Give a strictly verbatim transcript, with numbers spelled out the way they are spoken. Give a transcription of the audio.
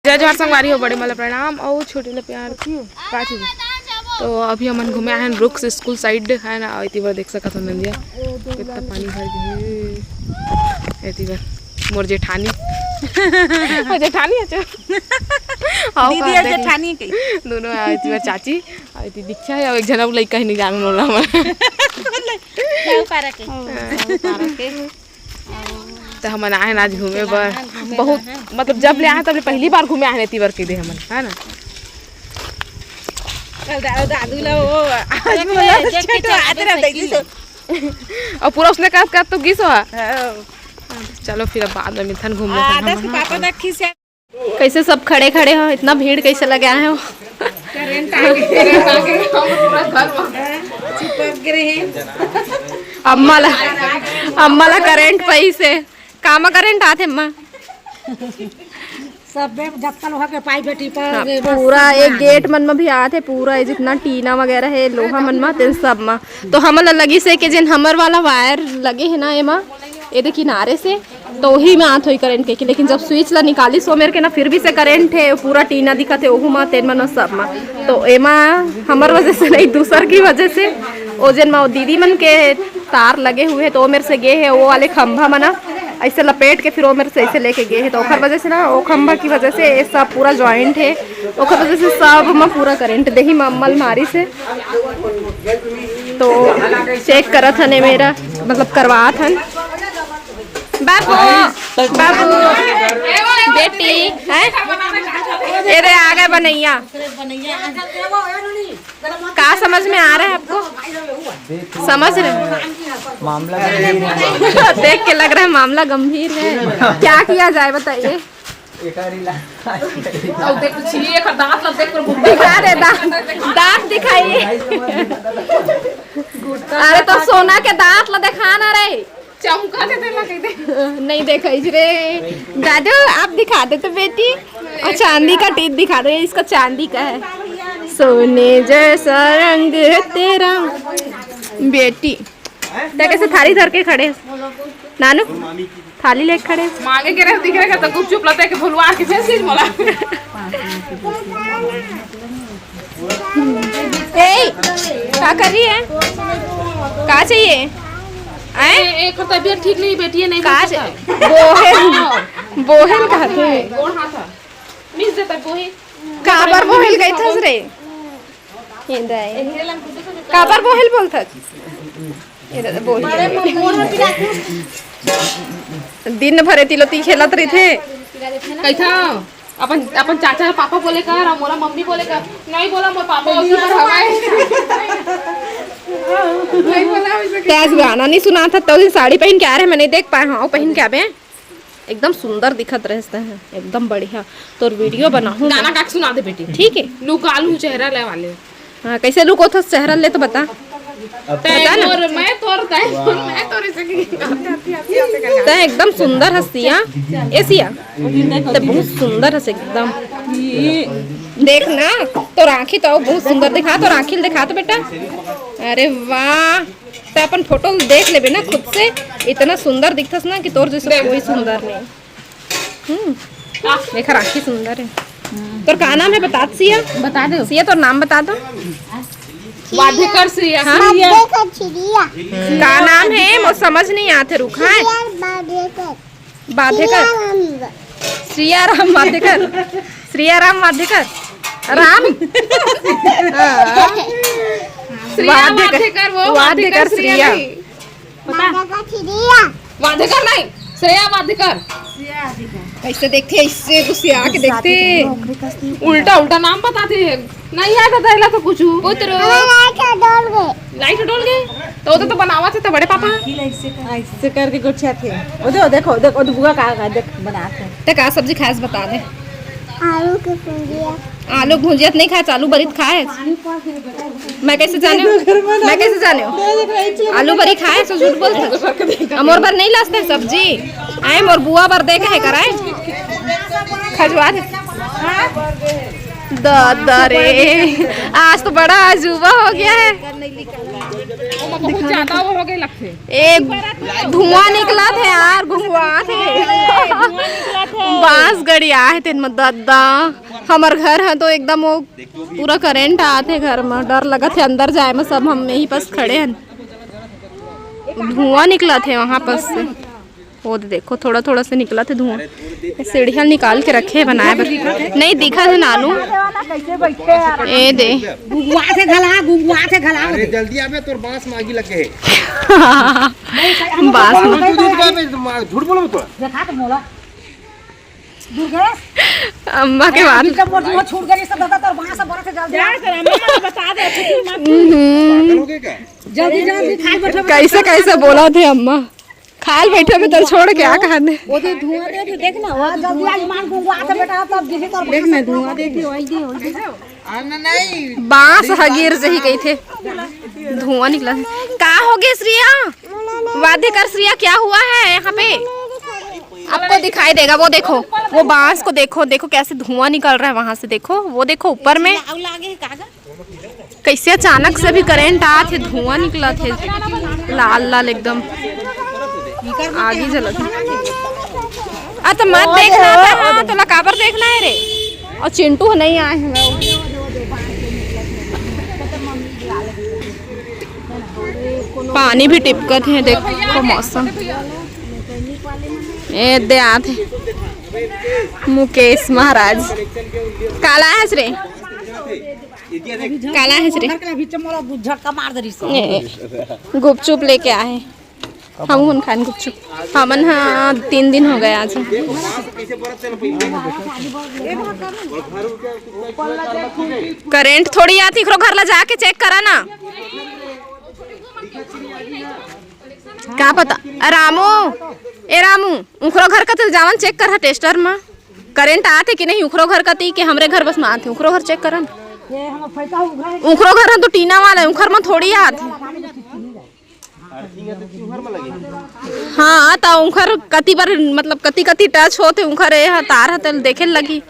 जय जोहार संगवारी हो, बड़े मन ला प्रणाम अउ छोटे ला प्यार। का चीज? तो अभी हमन घूमे आए हैं ब्रुक्स स्कूल साइड, है ना, अउ एती बर देख सकत हो नंदिया, कितना पानी भर गए हे। एती बर मोर जेठानी, मोर जेठानी है, चल। आओ, दीदी का और देख ले। जेठानी के। दोनों आए एती बर चाची, अउ एती दीक्षा है, अउ एक झन अउ लइका है, नहीं जानन ओला मैं। पारा के। हाँ, पारा के। तो हमन आए हैं आज घूमे बर। बहुत, मतलब, जब ले आए हैं, तब ले पहली बार घूमे आए हैं एती बर के दे हमन, है ना? अउ दा-, दादू ला वो आज देख ले, बोला देख के छोटू चल आते रहे, साइकिल दीदी से। अउ पूरा उसने का, का तो गिस हुआ। हाँ। चलो फिर अब बाद में मिलथन, घूम लेथन आदर्श के हमन। पापा तक खिसिया। कैसे सब खड़े खड़े हो, इतना भीड़ कैसे लगे आए हो? करंट आ गया, करंट आ गया, हम पूरा घर में चिपक गए हैं। अम्मा ला, अम्मा ला करंट पैसे, कामा करंट आथे अम्मा? सबे जतका लोहा के पाइप है, टीपा हाँ, के बस पूरा सब एक गेट मन में भी आथे, पूरा ये जितना टीना वगैरह है, लोहा मन में, तेन सब में। तो हमन ला लगिस हे कि जेन हमर वाला वायर लगे है ना एमा, एदे किनारे से, तो ओही में आत होही करंट के, लेकिन जब स्विच ला निकालिस ओ मेर के ना, फिर भी से करंट है, पूरा टीना दिखत है ओहू मा, तेन मन सब मा। तो एमा हमर वजह से नहीं, दूसर की वजह से, ओ जेन मा ओ दीदी मन के तार लगे हुए है, तो ओ मेर से गे है, वो वाले खंभा मना ऐसे लपेट के फिर ओ मेर से ऐसे लेके गे है, तो ओखर वजह से ना, ओ खंभा की वजह से ये सब पूरा ज्वाइंट है, ओखर वजह से सब मा पूरा करंट देही मा अम्मल मारिस हे। तो चेक करत हन, ए मेरा मतलब करवात हन। बाबू, बाबू, बेटी, हैं? ये रे आ गए बनैया। का समझ में आ रहा है आपको? समझ रहे हैं? मामला गंभीर है। देख के लग रहा है मामला गंभीर है। क्या किया जाए बताइए? एकारिला। अब देख, छिए एकर दांत ला देख, पर बुद्धि दिखा दे, दांत, दांत दिखाइए। अरे तो सोना के दांत ला दिखा ना रे। चमका दे, तेला कह दे। नहीं देखा इस रे। दादू, आप दिखा दे तो बेटी। और चांदी का टीथ दिखा दे, इसका चांदी का है। सोने जैसा रंग है तेरा। बेटी, ते कैसे थाली धर के खड़े? नानू, थाली लेके खड़े। मांगे के रहे, दिख रहे तो गुपचुप लते के भुलवा के फेंक दीजिए मोला। ए, का कर रही है? का चाहिए? आए? ए, एक तबीयत ठीक नहीं, बेटी है, नहीं का बोल सकता। चाहिए? बोहेल, बोहेल कहते हैं। गोड़ हाथ है। मिस देता बोही। काबर बोहेल गई थस रे? ये दाई। काबर बोहेल बोलथस? ये दादा बोहेल। दिन भर एती लोती खेलत रहिथे। कैथा? अपन, अपन चाचा पापा बोले कर, और मोला मम्मी बोले कर। नहीं बोला, मोर पापा उसी पर हवाए। नहीं बोला वैसे। ते आज गाना नहीं सुना था, तो दिन साड़ी पहन के आ रहे, मैं नहीं देख पाए। हाँ, वो पहन के आबे। एकदम सुंदर दिखत रहते हैं, एकदम बढ़िया। तोर वीडियो बनाहूँ गाना मैं। गा के सुना दे बेटी। ठीक है। लुका लू चेहरा ले वाले। हाँ, कैसे लुको था चेहरा ले तो बता। अब बता ना। तैं तोर, मैं तोर, तैं तोर, मैं तोर, ऐसे की। तैं एकदम सुंदर हस सिया। ए सिया, तैं बहुत सुंदर हस एकदम। देख ना, तोर आँखी तो बहुत सुंदर दिखा, तोर आँखी दिखा तो बेटा। अरे वाह, तैं अपन फोटो देख लेबे ना खुद से, इतना सुंदर दिखथस ना कि तोर जैसे कोई सुंदर नहीं। हम्म, एकर आँखी सुंदर है। तोर का नाम है, बता सिया? बता दो। सिया, तोर नाम बता दो। वाधेकर सिया। हाँ? वाधेकर सिया। का नाम है? मोर समझ नहीं आते, रुक, हाँ? सिया वाधेकर। वाधेकर। सिया राम। सिया राम वाधेकर। सिया राम वाधेकर। राम। सिया वाधेकर। वाधेकर, वो वाधेकर वाधेकर सिया सिया। नहीं। बता। वाधेकर सिया। वाधेकर नहीं, श्रेया वाधेकर। कैसे देखते हैं, इससे गुस्सिया के देखते हैं। उल्टा उल्टा नाम बताते हैं। नहीं आता था, एला तो कुछ। उतरो। हमें लाइट डोल गए। लाइट डोल गए? तो वो तो, तो बनावा थे तो बड़े पापा। ऐसे करके गुच्छा थे। वो दे, वो देखो, देखो, वो बुआ का, का देख बनाते हैं। तो का सब्जी खास बता दे। आलू के भुजिया। आलू भुजिया नहीं खाए, आलू बरी खाए। मैं कैसे जाने हूँ? मैं कैसे जाने हूँ? आलू बरी खाए, सो झूठ बोलता। अमोर बर नहीं लाते सब्जी। आए मोर बुआ बर देखे है कराए। खजवा दे। दादा रे, आज तो बड़ा अजूबा हो गया है। बहुत ज्यादा वो हो गए लगथे। ए, धुआं निकलत हे यार, गुंगुआत हे। धुआं निकलत हे। बांस गड़िया हे तेन म दद्दा। हमर घर ह तो एकदम वो पूरा करंट आत हे घर म, डर लगत हे अंदर जाए म। सब हम यहीं पास खड़े हन, धुआं निकलत हे वहां पास से। वो दे देखो, थोड़ा थोड़ा से निकलत हे धुआं। सीढ़िया निकाल के रखे हे बनाए बर। नहीं दिखत हे नानू। ए दे। गुंगुआ से घला, गुंगुआ से घला। अरे जल्दी आबे, तोर बांस मागी लगे हे। बांस मागी। तू झूठ बोलो तो। देखा तो मोला। दुर्गेश। अम्मा के बात। जब मोर जीवा छूट गई, सब दादा तोर बांस बरत हे, जल्दी आ। जा, तेरा अम्मा मन बता दे, अच्छे से मत। हम्म। पागल हो गए क्या? जल्दी, जल्दी, खाए बैठो। कैसे, कैसे बोलत हे अम्मा? खाल बैठे में तल छोड़ के आ कहने। वो तो धुआं दे, फिर देख ना, वो हाँ, जल्दी आज मान को आते बेटा, तब दिखे तोर देख ना, धुआं दे, फिर वही दे, वही दे। बांस ह गिर जही कहिथे, धुआं निकला। का हो गया श्रिया? वादे कर श्रिया, क्या हुआ है यहाँ पे? आपको दिखाई देगा, वो देखो, वो बांस को देखो, देखो कैसे धुआं निकल रहा है वहां से। देखो, वो देखो ऊपर में। कैसे अचानक से भी करंट आत हे, धुआं निकलत हे, लाल लाल एकदम आगी जलत हे। अरे तो मत देखना था, हाँ, तोला काबर देखना हे रे? अउ चिंटू ह नहीं आए हे। पानी भी टिपकत हे, देखो मौसम। ए दे आत हे मुकेश महाराज, काला हस रे? काला हस रे? घर के बीच में मोला दू झटका मार दे रही से। ए, गुपचुप लेके आए। हम हुन खान गुपचुप। हमन हा तीन दिन हो गए आज। करंट थोड़ी आत, इखरो घर ला जाके चेक करा ना। का पता? अ, रामू, ए रामू, उखरो घर कति जावन चेक कर हा टेस्टर म। करंट आत हे कि नहीं उखरो घर कति, के हमरे घर बस म आत हे? उखरो घर चेक करन। उखरो घर ह तो टीना वाला हे, उखर म थोड़ी आत हे। हाँ, त उखर कति बर, मतलब कति कति टच होत हे उखर, ए ह तार ह, तेल देखे ल लगही।